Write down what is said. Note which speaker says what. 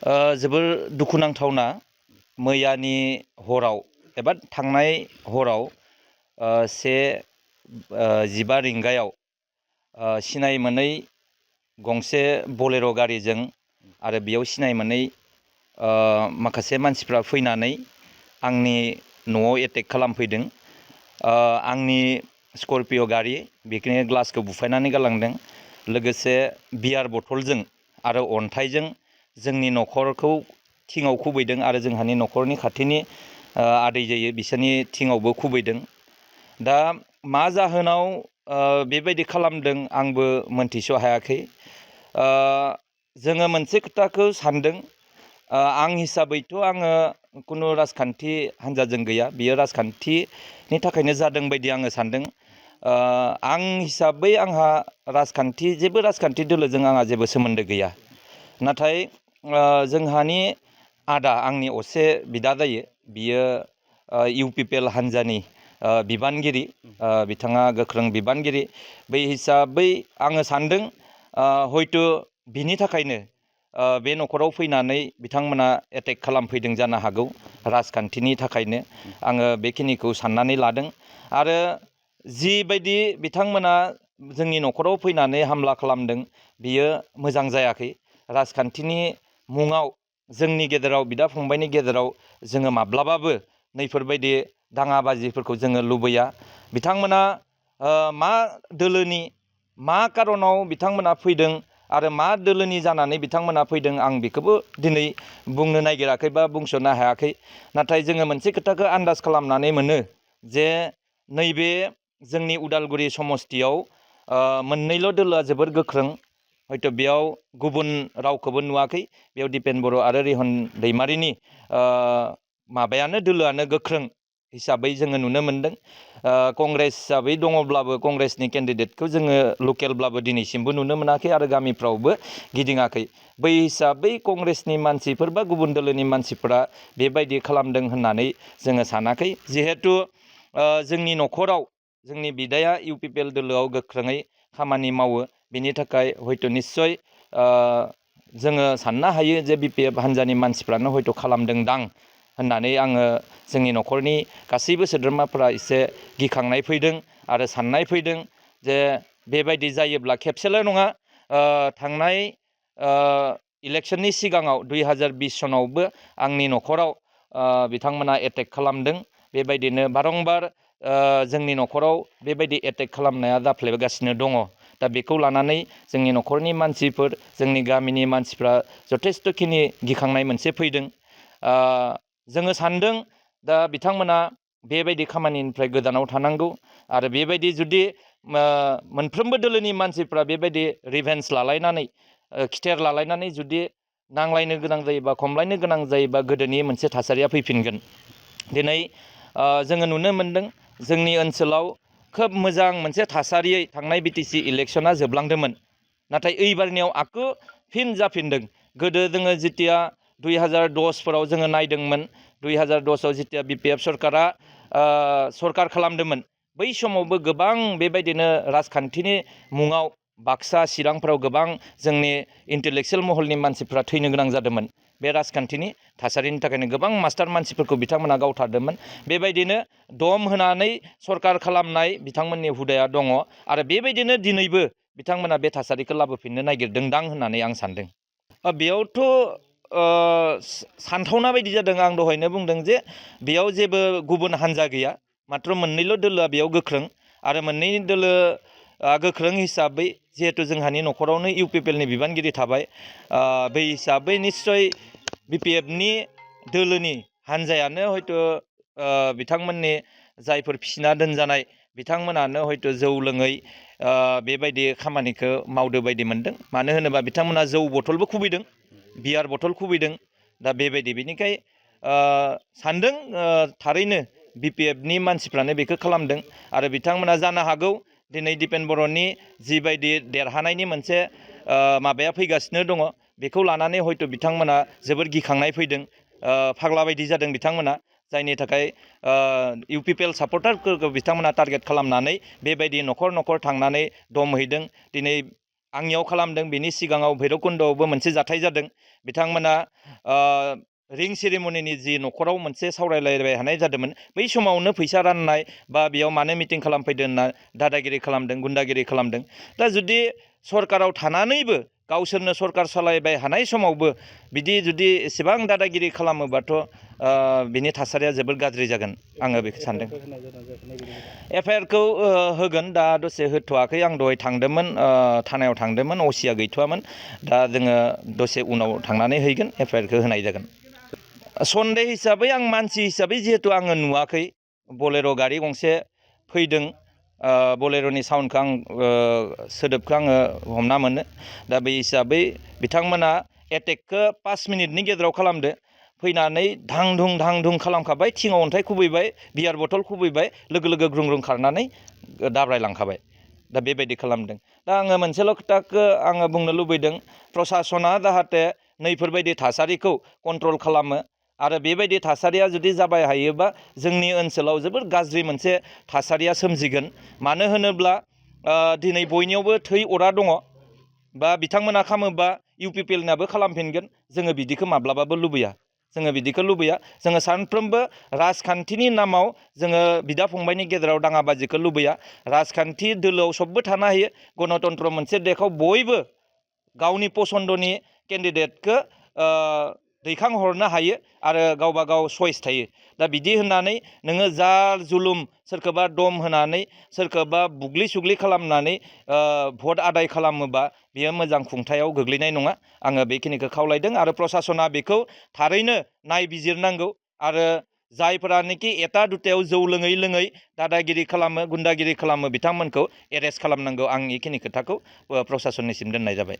Speaker 1: जोबोर दुखुनांथावना मैयानि हराव एबा थांनाय हराव 1:15 रिंगायाव सिनाय मोनै गंसे बलेर' गारिजों आरो बेयाव सिनाय मोनै माखासे मानसिफ्रा फैनानै आंनि न'आव एटेक खालामफैदों। आंनि स्कर्पिय' गारि बेखौनो ग्लासखौ बुफायनानै गालांदों। लोगोसे बियार बथलजों आरो अन्थाइजों जोंनि न'खरखौ थिङाव खुबैदों आरो जोंहानि न'खरनि खाथिनि आदै जायो बिसोरनि थिङावबो खुबैदों। दा मा जाहोनाव बेबायदि खालामदों आंबो मोनथिस' हायाखै। जोङो मोनसे खोथाखौ सानदों, आं हिसाबैथ' आङो खुनु राजखान्थि हान्जाजों गैया, बियो राजखान्थिनि थाखायनो जादों बायदि आङो सानदों। आं हिसाबै आंहा जेबो राजखान्थि दोलोजों आंहा जेबो सोमोन्दो गैया। नाथाय जोंहानि आदा, आंनि असे बिदा जायो, बियो UPPL हान्जानि बिबानगिरि, बिथाङा गोख्रों बिबानगिरि। बै हिसाबै आङो सानदों हयथ' बिनि थाखायनो बे न'खराव फैनानै बिथांमोना एटेक खालामफैदों जानो हागौ, राजखान्थिनि थाखायनो आङो बेखिनिखौ साननानै लादों। आरो जिबायदि बिथांमोना जोंनि न'खराव फैनानै हामला खालामदों बियो मोजां जायाखै। राजखान्थिनि मुङाव जोंनि गेजेराव, बिदा फंबायनि गेजेराव जोङो माब्लाबाबो नैफोरबायदि दाङाबाजिफोरखौ जोङो लुबैया। बिथांमोना मा दोलोनि, मा कारनाव बिथांमोना फैदों आरो मा दोलोनि जानानै बिथांमोना फैदों आं बेखौबो दिनै बुंनो नागिराखै बा बुंस'नो हायाखै। नाथाय जोङो मोनसे खोथाखौ आन्दाज खालामनानै मोनो जे नैबे जोंनि उदालगुरि समस्तियाव मोननैल' दोलोआ जोबोर गोख्रों। हयथ' बेयाव गुबुन रावखौबो नुवाखै। बेयाव दिपेन बर' आरो रिहन दैमारिनि दोलोआनो गोख्रों हिसाबै जोङो नुनो मोनदों। कंग्रेस हिसाबै दङब्लाबो कंग्रेसनि केन्डिडेटखौ जोङो लकेलब्लाबो दिनैसिमबो नुनो मोनाखै आरो गामिफ्रावबो गिदिङाखै। बै हिसाबै कंग्रेसनि मानसिफोर बा गुबुन दोलोनि मानसिफोरा बेबायदि खालामदों होननानै जोङो सानाखै। जिहेथु जोंनि न'खराव जोंनि बिदाया UPPL दोलोआव गोख्रोङै खामानि मावो, बिनि थाखाय हयथ' निस्सय जोङो साननो हायो जे BPF हान्जानि मानसिफ्रानो हयथ' खालामदोंदां होननानै आङो जोंनि न'खरनि गासैबो सोद्रोमाफोरा एसे गिखांनाय फैदों आरो साननाय फैदों जे बेबायदि जायोब्ला खेबसेल' नङा, थांनाय इलेक्सननि सिगाङाव 2020 सनावबो आंनि न'खराव बिथांमोना एटेक खालामदों। बेबायदिनो बारंबार जोंनि न'खराव बेबायदि एटेक खालामनाया जाफ्लेगासिनो दङ। दा बेखौ लानानै जोंनि न'खरनि मानसिफोर, जोंनि गामिनि मानसिफ्रा जथेस्थ'खिनि गिखांनाय मोनसे फैदों। जोङो सानदों दा बिथांमोना बेबायदि खामानिनिफ्राय गोजानाव थानांगौ आरो बेबायदि जुदि मोनफ्रोमबो दोलोनि मानसिफ्रा बेबायदि रिभेन्स लालायनानै, खिथेर लालायनानै जुदि नांलायनो गोनां जायोबा, खमलायनो गोनां जायोबा गोदोनि मोनसे थासारिया फैफिनगोन। दिनै जोङो नुनो मोनदों जोंनि ओनसोलाव खोब मोजां मोनसे थासारियै थांनाय BTC इलेक्सना जोबलांदोंमोन। नाथाय ओइबारनियाव फिन जाफिनदों। गोदो जोङो जेथिया 2010फोराव जोङो नायदोंमोन, 2010आव जेथिया BPF सरकारा सरकार खालामदोंमोन, बै समावबो गोबां बेबायदिनो राजखान्थिनि मुङाव बाक्सा चिरांफोराव गोबां जोंनि इन्टेलेक्सुयेल महलनि मानसिफ्रा थैनो गोनां जादोंमोन। बे राजखान्थिनि थासारिनि थाखायनो गोबां मास्टार मानसिफोरखौ बिथांमोना गावथारदोंमोन। बेबायदिनो दम होनानै सरकार खालामनाय बिथांमोननि हुदाया दङ आरो बेबायदिनो दिनैबो बिथांमोना बे थासारिखौ लाबोफिननो नागिरदोंदां होननानै आं सानदों। बेयावथ' सानथावना बायदि जादों। आं दहायनो बुंदों जे बेयाव जेबो गुबुन हान्जा गैया, माथ्र मोननैल' दोलोआ बेयाव गोख्रों आरो मोननै दोलोआ गोख्रों हिसाबै जिहेथु जोंहानि न'खरावनो UPPLनि बिबानगिरि थाबाय, बै हिसाबै निस्सय BPFनि दोलोनि हान्जायानो हयथ' बिथांमोननि जायफोर फिसिना दोनजानाय बिथांमोनानो हयथ' जौ लोङै बेबायदि खामानिखौ मावदो बायदि मोनदों। मानो होनोबा बिथांमोना जौ बथलबो खुबैदों, बियार बथल खुबैदों। दा बेबायदि बेनिखाय सानदों थारैनो BPFनि मानसिफ्रानो बेखौ खालामदों आरो बिथांमोना जानो हागौ दिनै दिपेन बर'नि जिबायदि देरहानायनि मोनसे माबाया फैगासिनो दङ, बेखौ लानानै हयथ' बिथांमोना जोबोर गिखांनाय फैदों, फाग्ला बायदि जादों बिथांमोना, जायनि थाखाय UPPL सापर्टारफोरखौ बिथांमोना टारगेट खालामनानै बेबायदि न'खर न'खर थांनानै दम हैदों। दिनै आंनियाव खालामदों, बेनि सिगाङाव भैरबकुन्द'आवबो मोनसे जाथाय जादों। बिथांमोना रिं सेरेमनिनि जि न'खराव मोनसे सावरायलायबाय हानाय जादोंमोन बै समावनो फैसा राननाय बा बेयाव मानो मिटिं खालामफैदों होनना दादागिरि खालामदों गुन्दागिरि खालामदों दा जुदि सरकाराव थानानैबो गावसोरनो सरकार सालायबाय हानाय समावबो बिदि जुदि एसेबां दादागिरि खालामोबाथ' बिनि थासारिया जोबोद गाज्रि जागोन आङो बेखौ सानदों एफआइआरखौ होगोन दा दसे होथ'वाखै आं दहाय थांदोंमोन थानायाव थांदोंमोन असिया गैथ'वामोन दा जोङो दसे उनाव थांनानै हैगोन एफआइआरखौ होनाय जागोन सन्देह हिसाबै आं मानसि हिसाबै जिहेतु आङो नुवाखै बलेर' गारि गंसे फैदों बलेर'नि साउन्डखौ आं सोदोबखौ आङो हमना मोनो दा बे हिसाबै बिथांमोना एटेकखौ 5 मिनिटनि गेजेराव खालामदो फैनानै धां धुं खालामखाबाय थिङाव अन्थाइ खुबैबाय बियार बथल खुबैबाय लोगो लोगो ग्रुं ग्रुं खारनानै दाब्रायलांखाबाय दा बेबायदि खालामदों दा आङो मोनसेल' खोथाखौ आङो बुंनो लुबैदों प्रसासना जाहाथे नैफोरबायदि थासारिखौ कन्ट्रल खालामो आरो बेबायदि थासारिया जुदि जाबाय हायोबा जोंनि ओनसोलाव जोबोर गाज्रि मोनसे थासारिया सोमजिगोन मानो होनोब्ला दिनै बयनियावबो थै अरा दङ बा बिथांमोना खालामोबा इउपिपिएलनाबो खालामफिनगोन जोङो बिदिखौ माब्लाबाबो लुबैया जोङो सानफ्रोमबो राजखान्थिनि नामाव जोङो बिदा फंबायनि गेजेराव दाङाबाजिखौ लुबैया राजखान्थि दोलोआव सबबो थानो हायो गणतन्त्र मोनसे देशआव बयबो गावनि पसन्दनि केन्डिडेटखौ दैखांहरनो हायो आरो गावबा गाव चइस थायो दा बिदि होननानै नोङो जार जुलुम सोरखौबा दम होनानै सोरखौबा बुग्लि सुग्लि खालामनानै भट आदाय खालामोबा बेयो मोजां खुंथायाव गोग्लैनाय नङा आङो बेखिनिखौ खावलायदों आरो प्रसासना बेखौ थारैनो नायबिजिरनांगौ आरो जायफोरानोखि एटा दुटायाव जौ लोङै दादागिरि खालामो गुन्दागिरि खालामो बिथांमोनखौ एरेस्ट खालामनांगौ आं बेखिनि खोथाखौ प्रसासननिसिम दोननाय जाबाय